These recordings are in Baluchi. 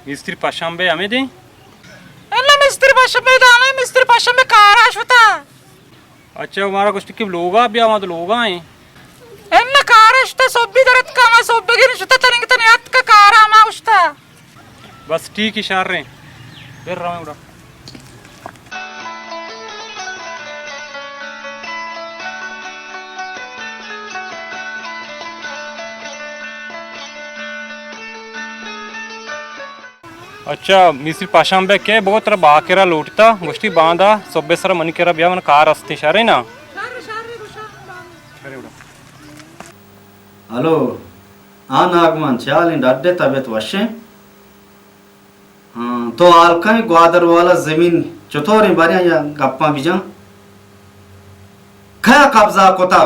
مستری پشمبے ہمے دیں؟ اللہ، مستری پشمبے دانے، مستری پشمبے کارا شتا۔ اچھا، مارا گوشت کہ لوگا بیا، ما تو لوگا ہیں۔ اللہ، کارا شتا، صبح درت کا، ما صبح گرن شتا، تننگ تنے ات کا کارا ما اشتا۔ بس ٹھیک ہے، شر رہے۔ پھر رہا گڑا۔ اچھا، مستری پشمبے کہ بگو ترا باکرا لوٹتا، گوشتی باندا صبح سر منی کرا بیا، من کار استی، شرے نا؟ ہلو، ہاں ناگمان، چے حالیں؟ ڈڈے، طبیعت وشیں؟ ہاں، تو حال کن گوادر والا زمین چطوریں؟ باریں یا گپاں بجاں۔ کیا قبضہ کتا؟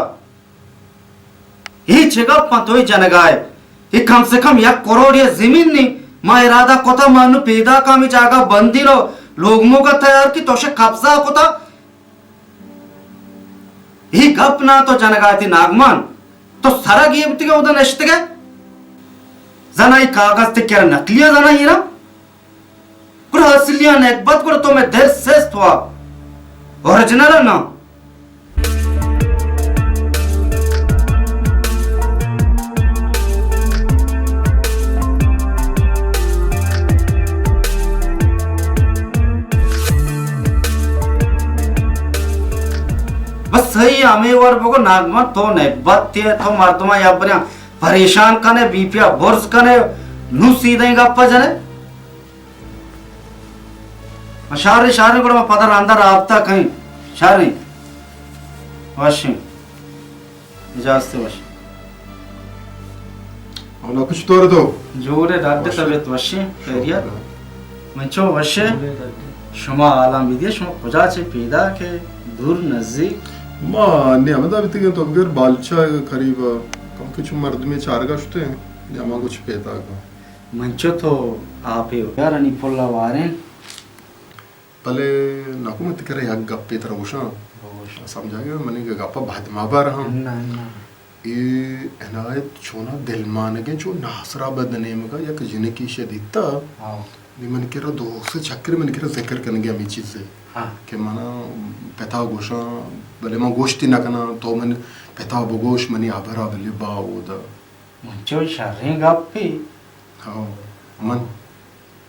اے چے گپاں تو اے جنگائے؟ اے کم سے کم یک کروڑے زمین نی۔ ما ارادہ کتا ما نو پیدا کامی جاگہ بندی رو لوگ موگا تیار کی، تو شے قبضہ کتا۔ اے گپ نہ تو جنگا تی ناگمان، تو سرا گیبتگے اودا نشتگے۔ زنا اے کاغذ تے کرا نقلی زنا ایرا۔ گڑا اصلیاں نکبت گڑا تو میں دل سست ہوا۔ اوریجنل نہ۔ بس صحیح، ہمے وڑ بگو ناگمان، تو نکبت تے، تو مردماں یا بریاں پریشان کنے، بی پی آ برز کنے، نو سیدھیں گپا جنے۔ شاریں، شاریں، گڑا ما پدا رندا رابطہ کئیں۔ شاریں۔ وشیں۔ اجازت وش۔ اولا کچھ طور تو؟ جوڑے ڈاڈے، وش۔ طبیعت وشیں، خیریت؟ شکر۔ من چو وشے۔ جوڑے ڈاڈے۔ شما حالاں بدیے، شما کجا چے پیدا کہ دور نزدیک؟ ما نے ہمدا بیتگیں تو بگر بالچا قریب، کم کہ چو مردمے چارگا شتے، نے ہما کچھ پیدا کا۔ من چو تو آپے یارانی پلا واریں۔ بلے ناکو، من تئی کرا یک گپے ترا گوشاں۔ بگوش۔ سمجھا گیا، منی گپا بد مبر ہم۔ نہ، نہ۔ اے عنایت چونا دلمانگیں، چو ناسرا بد نیمگا یک جنکی شے دیتا۔ ہاں۔ نی من کرا دو سے چکر من کرا ذکر کنگے ہمیں چیزے۔ ہاں۔ کہ منا پتا گوشاں، بلے من گوشتی نہ کناں، تو من پتا بگوش، منی ہبرا بلے با اودا۔ من چو شریں گپے۔ ہاں، من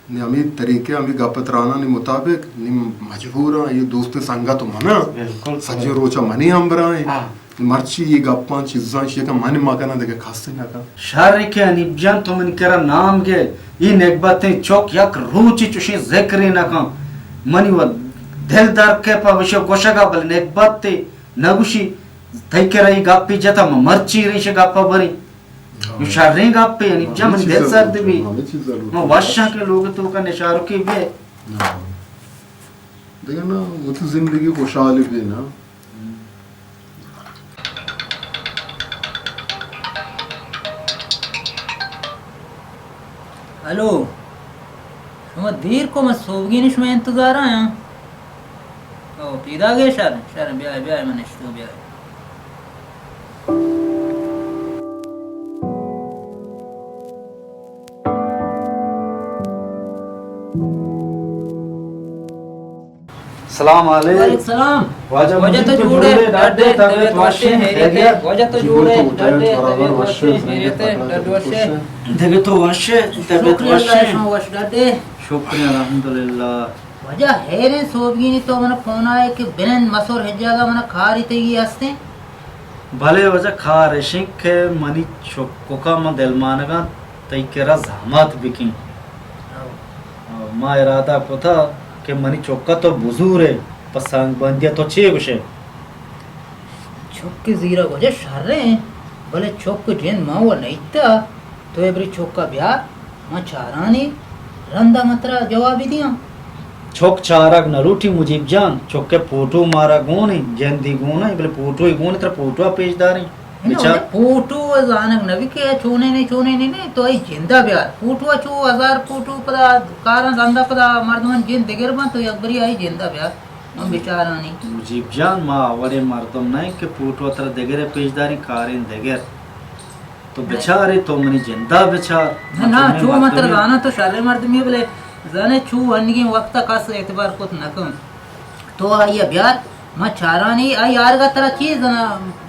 نی ہمے طریقے، ہمے گپ ترانانی مطابق نی مجبوراں، اے دوست سنگت و منا۔ بالکل۔ سجیں روچا منی ہمبراہیں۔ ہاں۔ مرچی اے گپاں چیزاں چیکا من مکناں، دگہ کس نہ کن۔ شر کہ حنیف جان تو من کرا نام گے، اے نگبتیں چک یک روچی چوشیں ذکرے نہ کن۔ منی و دل در کے پہ وشو گوشگا، بل نگبتے نہ گوشی، تئی کرا اے گپے جتا، من مرچی ریش گپا بریں۔ ہاں۔ نو شریں گپے، یعنی ہمے جا منی چیزا دل سرد بی۔ ہمے چیزا لوٹاں۔ ما وشاں کہ لوگ توکا نشارکے بے۔ ہاں۔ دگہ نا، وتی زندگی خوشحال بی نا۔ ہلو، شما دیر کو، من سوبگینی شما انتظار آیاں۔ او، پیداگے؟ شر، شر، بیائے، بیائے، من اشتوں، بیائے۔ سلام علیک۔ وعلیکم سلام۔ واجہ واجہ تو مجیب تو جوڑے، جوڑے، ڈاڈے، ڈاڈے، طبیعت طبیعت وشے، وشے، خیریت ہے؟ خیریت ہے؟ واجہ تو جوڑے، ڈاڈے، طبیعت وشے۔ دگہ تو وشے، طبیعت شکر اللہ، وشے۔ شما وش ڈاڈے؟ شکر الحمدللہ۔ واجہ، ہیریں سوبگینی تو من فون آئے کہ بنند مسور ہجاگا من کاری تئی ہستیں؟ بلے واجہ، کار اشیں کہ منی چککا من دلمانگاں تئی کرا زحمت بکیں۔ او۔ او، ما ارادہ کتا کہ منی چکا تو بزورے، پہ سنگ بندیا تو چے گوشے؟ چک زیرگ واجہ شریں، بلے چک جند ما و نیتا۔ تو اے بری چکا بیار، ما چارانی رندا من ترا جوابی دیاں۔ چک چارگ نہ لوٹی مجیب جان، چک ء پوٹو مارا گون انت، جندی گون انت، بلے پوٹو ء گون انت، ترا پوٹو ء پیش داریں۔ اناں بچار۔ پوٹو ء زانگ نہ بی کہ چونیں نے، چونیں نے، نے، تو آئی جندا بیار۔ پوٹو ء چو ہزار پوٹو پدا کاراں رندا پدا مردمان جند دگر بنت، تو یک بری آئی جندا بیار۔ من بچارانی۔ مجیب جان، ما اوڑیں مردم نہ ایں کہ پوٹو ء ترا دگر ء پیش داریں، کاریں دگر۔ تو بچارے، تو منی جندا بچار۔ نہ، نہ، چو من ترا زاناں تو شریں مردمے، بلے زانے چو انگیں وقتا کس اعتبار کت نہ کن۔ تو آئی ء بیار، من چارانی، آئی آرگا ترا چی زنا،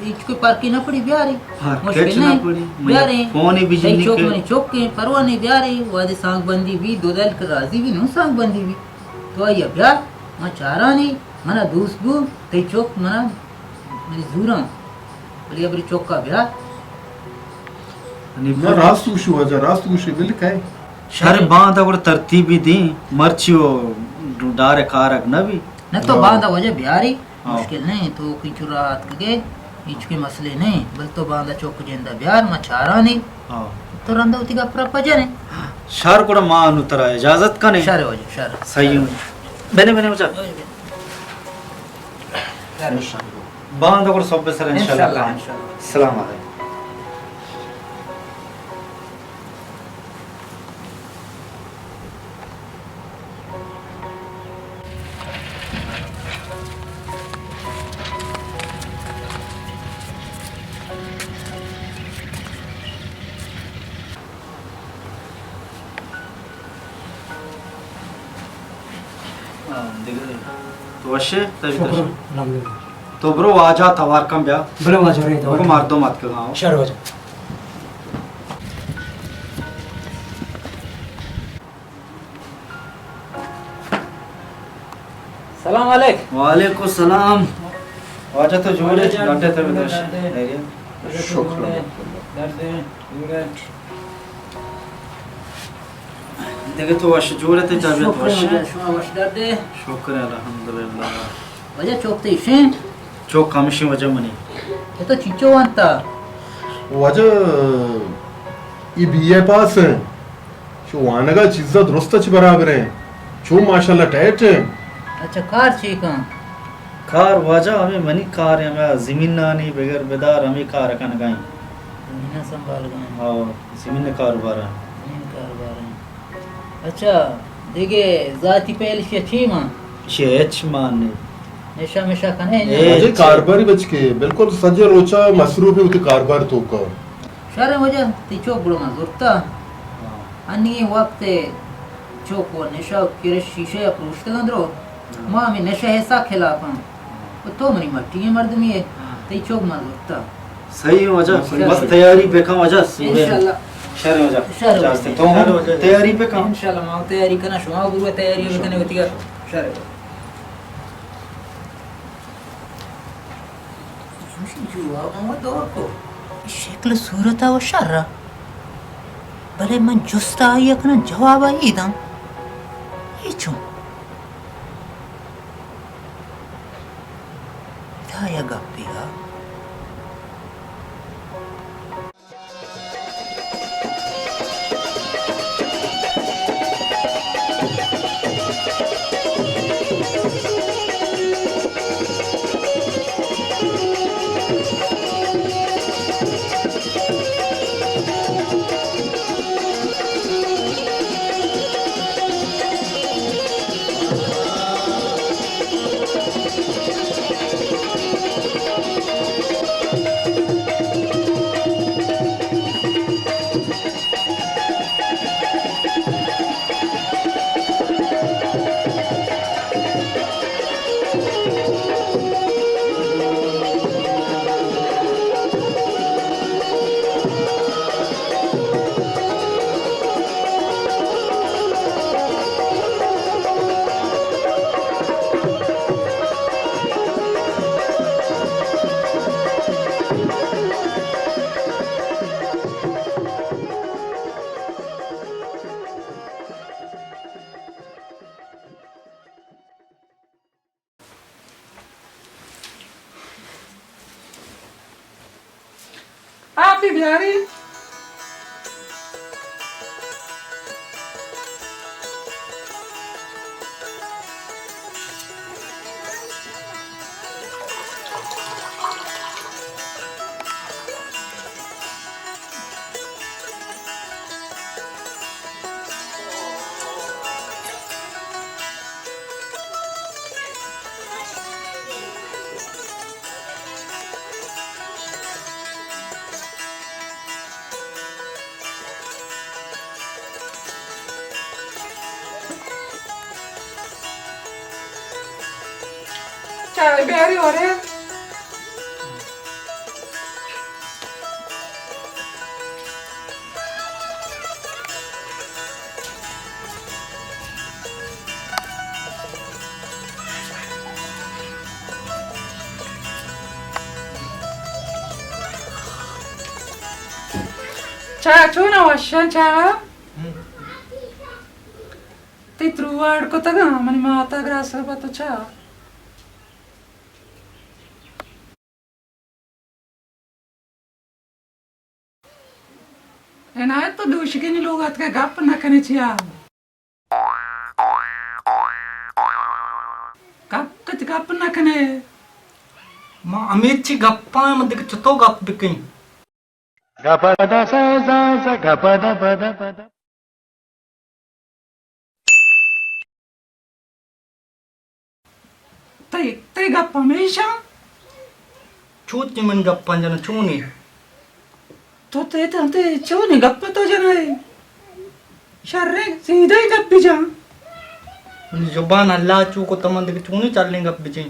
ہچ کوئی پرکی نہ پڑی، بیاری۔ پرکے مشکل چہ نہ نہیں۔ پڑی، من بیاری۔ فونے بجنی تئی چوک کہ منی چوک کے، پرواہ نہیں، بیاری۔ وادی سانگ بندی بی، دو دل کے راضی بی، نو سانگ بندی بی۔ تو آئی ء بیار، من چارانی، منا دوست بو، تئی چوک منا، منی زوراں۔ بلے ابری چوکا بیار۔ نہ، راست گوشی واجہ، راست گوشی، بل کئے۔ شر باندا گڑا ترتیبی دیں، مرچی و ڈار کارگ نہ بی۔ نہ تو ہاں۔ باندا واجہ بیاری، ہاں۔ مشکل نہیں، تو کنچو راہ اتکگے، ہچ کوئی مسئلے نہیں، بل تو باندا چوک جندا بیار، ما چارانی۔ ہاں۔ تو رندا وتی گپ را پجنے۔ شر گڑا ما انو ترا اجازت کنے۔ شر واجہ، شر۔ صحیح ہوں۔ بنے، بنے واجہ۔ باندا گڑا صبح سر انشاءاللہ انشاءاللہ، کائیں۔ انشاءاللہ۔ السلام علیکم۔ ہاں، دگہ تو وشے؟ شکر، الحمدللہ۔ تو برو واجہ توار کن بیا۔ بلے واجہ رہی تو۔ مردم اتکگاں۔ شر واجہ۔ سلام علیک۔ وعلیکم السلام۔ واجہ تو جوڑے؟ واجہ جان، ڈاکٹر طبیعت وش؟ ڈاکٹر۔ خیریت؟ شکر۔ ڈاکٹر۔ دگہ تو وش جوڑ ئے، تئی طبیعت وش؟ شکر واجہ، شما وش ڈاڈ ئے؟ شکر الحمدللہ۔ واجہ چوک تئی شیں؟ چوک ہمشیں واجہ منی۔ اے تو چنچو وانتا؟ واجہ ای بی اے پاس ہیں۔ چو وانگا چیزا درست چی برابر ہیں۔ چو ماشاءاللہ ٹائٹ ہیں۔ اچھا کار چی کن؟ کار واجہ ہمیں منی کار ہیں، ہمیں زمینانی بگر بدار ہمیں کار کنگائیں۔ زمیناں سنبھالگائیں۔ ہاں۔ زمین کاروبار ء۔ زمین کاروبار ء۔ اچھا، دگہ ذاتی پہل شے چی مان؟ شے ہچ مان نہیں۔ نشہ مشہ کنے؟ ہچ۔ واجہ کاروباری بچکے، بالکل سجے روچا مصروف ہے وتی کاروبار توکا۔ شر واجہ، تئی چوک گڑا من زرتا۔ ہاں۔ انی وقت چوک و نشہ و کرش شیشہ یا پروشتگاں درو۔ ہاں۔ ما ہمیں نشہ ء سک خلاف ہاں۔ و تو منی مٹی ئیں مردمے ئے، ہاں۔ تئی چوک من زرتا۔ صحیح ہے واجہ، صحیح۔ بس تیاری بکن واجہ، سورے۔ انشاءاللہ۔ شر واجہ۔ شر واجہ۔ تو ہم تیاری بکن۔ انشاءاللہ ما تیاری کناں، شما برو تیاری بکنے وتی۔ شر واجہ۔ ہمشی جواب ہم دور کو۔ شکل صورت و شر۔ بلے من جست آئی کناں، جواب آئی داں۔ اے چون؟ ادا یک گپے ء۔ آپ ء بیاری۔ چائے بیاری ورے۔ چا چون وشن چا؟ تئی ترو اڈ کتگاں، منی مات ء گراس ء پہ تو چا۔ عنایت، تو دوشیگینی لوگ اتکئے، گپ نہ کنے چیا؟ گپ کت، گپ نہ کنے۔ ما ہمیچی گپاں، من دگہ چتو گپ بکیں؟ گپ دا سا سا سا گپ دا پدا پدا۔ تئی، تئی گپ ہمیشاں؟ چوت کہ من گپاں جناں، چونیں؟ تو تئی، تئی، تئی چونیں گپ تو جنئے؟ شریں، سیدھا ہی گپ بجاں۔ منی زبان اللہ چو کت، من دگہ چونیں چلیں گپ بجیں؟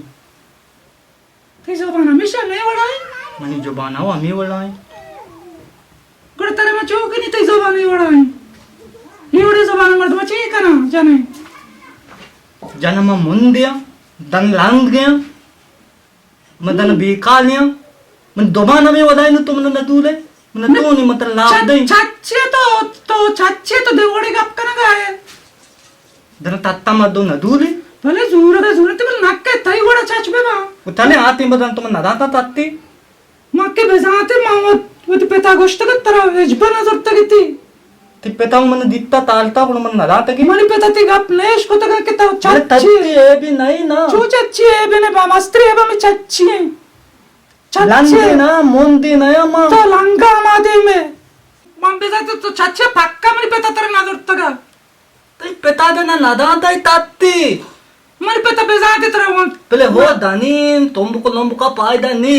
تئی زبان ہمیشہ ہمے وڑا ایں؟ منی زبان ہو ہمے وڑا ایں۔ گڑا ترا ما چو کنی تئی زبان اے وڑا ایں؟ اے وڑیں زبان مردم چی کناں جنیں؟ جن ما من دیاں، دن لند گیاں، من دن بیکالیاں، من زبان ہمے وڑا ایں، تو من نہ دولے، من تو نی مطلب لاپ دیں۔ چچے تو، تو چچے تو دے وڑے گپ کنگا ہے۔ داں تتاں ما دو ندولی۔ بلے زورگ ءَ زورتے، بلے نکے تئی وڑا چچ بہ باں۔ و تنے آتیں بدن تو من ندانتاں تتے۔ ما کہ بزانتے، ما وت، وتی پتا گوشتگ ات ترا ہچبر نہ زرتگ اتی۔ تئی پتا من دیتا تالتا گڑا من ندانتگی۔ منی پتا تئی گپ نیش کتگ کہ تو بلے چچی۔ تتے اے بھی نہیں نا۔ چو چچی اے بھی نہیں، با مستری اے با میں چچی ہیں۔ چچی۔ لنگے نا، موندی نیا ما۔ تو لنگا ما دے میں۔ من بزانتے تو چچی پکا منی پتا ترا نہ زرتگا۔ تئی پتا دے نہ ندانت ای تاتی۔ منی پتا بزانت ترا وانت۔ بلے ہو دانین، تمبک لمبکا پائدہ نی۔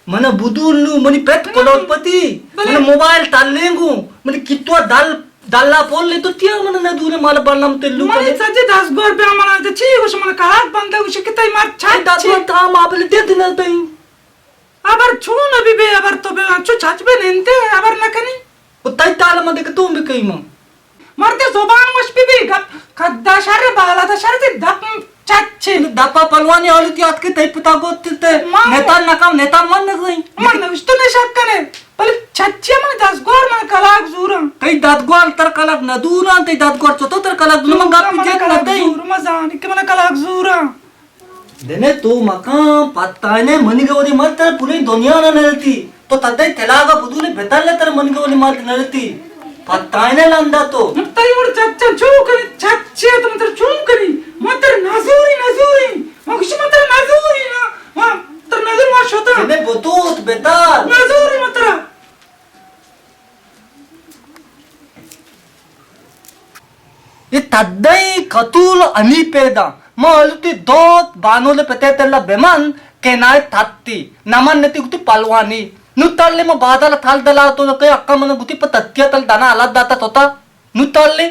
من بدول نو، منی پت کلوت پتی۔ بلے۔ من موبائل تلینگو، من کتوا دل، دلا پول لے تو تیا من نہ دورے مال بنم تلو منی کنے۔ سجے دس گور بیا منا تے چی گوش من کہات بندہ گوش کہ تئی مر چچ۔ دس گور تا ما بلے دے دنا تئی۔ ہبر چون بہ بی، ہبر تو بہ چو چچ بہ نندے، ہبر نہ کنی۔ و تئی تال ما دگہ تو بہ کئی ما۔ مردے زبان وش بہ بی، گپ کدا شر، بالا دا شر، تے دپ چچے۔ دپا پلوانی حالتی آت کہ تئی پتا گوت تے ما۔ نیتا نکام، نیتا من نہ گئی۔ من نوشتو نشک کنے، بلے چچے من دزگوار من کلاک زوراں۔ تئی ددگوار تر کلاک نہ دوراں، تئی ددگوار چتو تر کلاک دوراں، من گپ جت نہ تئی۔ زور مزانی کہ من کلاک زوراں۔ دنے تو مکان پتائنے منی گولی مرد تر پوری دنیا نہ نلتی۔ تو تدے تلاگا بدولے بتل تر منی گولی مرد نلتی۔ پتائنے لندا تو۔ تئی وڑ چچا چو کری، چچے تو متر چون کری؟ متر نزوری، نزوری۔ ما گوشی متر نزوری نا۔ ما تر نزور ما شوتا۔ دنے بتوت بتال۔ نزوری متر۔ اے تدئی کتول انی پیدا۔ ما الوتی دوت بانول پتے تلا بمن کہ نائے تتی۔ نمن نتی گتی پلوانی۔ نو تلے ما بادل تھل دلا تو کہ اکا من گتی پہ تتیا تل دنا الگ داتا توتا۔ نو تلے۔